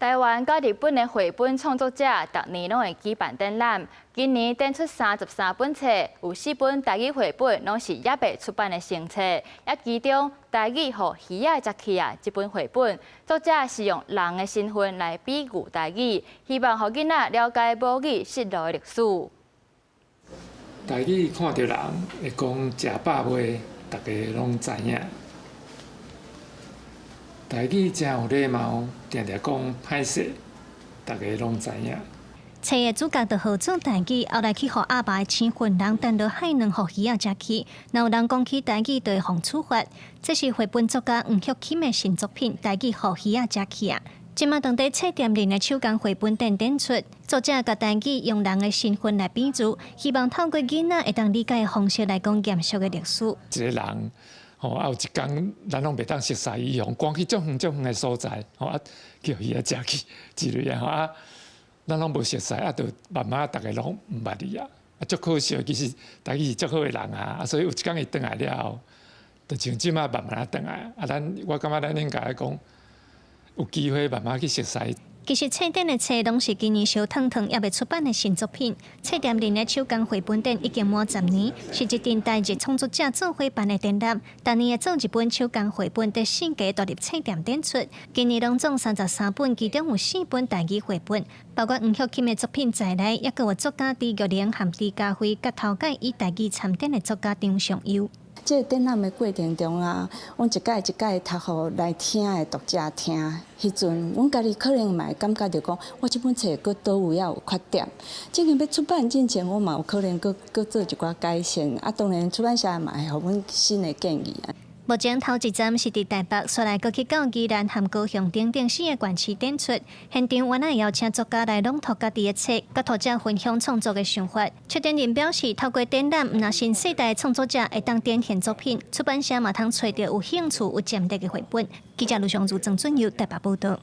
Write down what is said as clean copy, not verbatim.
台灣佮日本的繪本創作者，逐年攏會舉辦展覽。今年展出33本冊，有四本台語繪本，攏是猶未出版的新冊。也其中台語予魚仔食去啊！這本繪本，作者是用人的身份來比喻台語，希望予囡仔了解母語失落的歷史。台語看著人會講食飽未？逐家攏知影。台語誠有禮貌，定定講歹勢，逐家攏知影。冊的主角就號做台語，後來去予阿爸的身份人擲落海卵予魚仔食去。若有人講起台語，就會予處罰。這是繪本作家黃旭欽的新作品《台語予魚仔食去啊》。這馬當佇冊店裡的手工繪本展展出，作者共台語用人的身份來比喻，希望透過囡仔會當理解的方式來講嚴肅的歷史。一個人。吼，啊有一工，咱攏袂當熟似伊，予趕去足遠足遠的所在，吼啊，叫魚仔食去之類啊，吼啊，咱攏無熟似，啊，就慢慢逐家攏毋捌伊啊，啊，足可惜，其實台語是足好的人啊，啊，所以有一工伊轉來了後，就像這馬慢慢仔轉來，啊，咱我感覺咱應該講有機會慢慢去熟似。其實冊展的冊攏是今年燒燙燙猶未出版的新作品。冊店裡的手工繪本展已經滿10年，是一陣台日創作者做伙辦的展覽。逐年會做一本手工繪本，佇四家獨立冊店展出。今年攏總三十三本，其中有四本台語繪本，包括黃旭欽的作品在內，抑閣有作家朱玉玲和朱家輝，佮頭擺以台語參展的作家張尚優。這個展覽的過程中啊，阮一擺一擺讀予來聽的讀者聽，彼陣阮家己可能嘛會感覺著講，我這本冊閣佗位猶有缺點。這個欲出版進前，我嘛有可能閣閣做一寡改善。啊，當然出版社嘛會予阮新的建議啊。目前頭一站是佇台北，紲來閣去到宜蘭和高雄等等四个縣市展出。現場原來邀請作家來朗讀家己的冊，佮讀者分享創作的想法。策展人表示，透過展覽，毋但新世代創作者會當展現作品，出版社嘛通揣著有興趣、有潛力的繪本。記者盧尚如、曾俊佑台北報導。